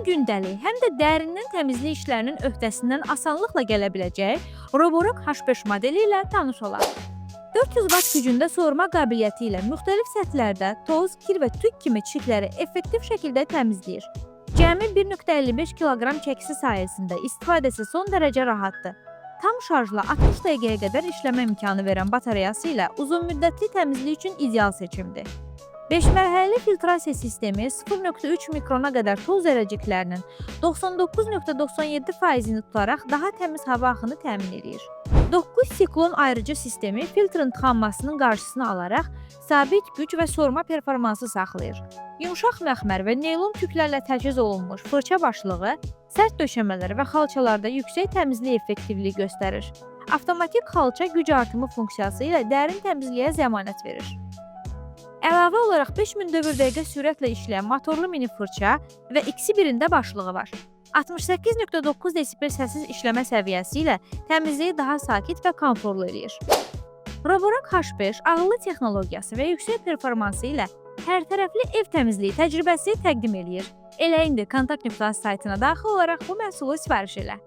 gündəlik, həm də dərindən təmizlik işlərinin öhdəsindən asanlıqla gələ biləcək Roborock H5 modeli ilə tanış olaq. 400 Watt gücündə soğurma qabiliyyəti ilə müxtəlif səthlərdə toz, kir və tük kimi çirkləri effektiv şəkildə təmizləyir. Cəmi 1,55 kiloqram çəkisi sayəsində istifadəsi son dərəcə rahatdır. Tam şarjla 60 dəqiqəyə qədər işləmə imkanı verən batareyası ilə uzunmüddətli təmizlik üçün ideal seçimdir. 5 mərhələli filtrasiya sistemi 0,3 mikrona qədər toz zərrəciklərinin 99,97%-ni tutaraq daha təmiz hava axını təmin edir. 9 siklon ayırıcı sistemi filtrin tıxanmasının qarşısını alaraq sabit güc və sorma performansı saxlayır. Yumşaq məxmər və neylon tüklərlə təchiz olunmuş fırça başlığı sərt döşəmələr və xalçalarda yüksək təmizlik effektivliyi göstərir. Avtomatik xalça güc artımı funksiyası ilə dərin təmizliyə zəmanət verir. Əlavə olaraq 5000 dövr dəqiqə sürətlə işləyən motorlu mini fırça və ikisi birində başlığı var. 68,9 desibel səssiz işləmə səviyyəsi ilə təmizliyi daha sakit və komfortlu eləyir. Roborock H5 ağıllı texnologiyası və yüksək performansı ilə hərtərəfli ev təmizliyi təcrübəsi təqdim eləyir. Elə indi Kontakt.az saytına daxil olaraq bu məhsulu sifariş elə.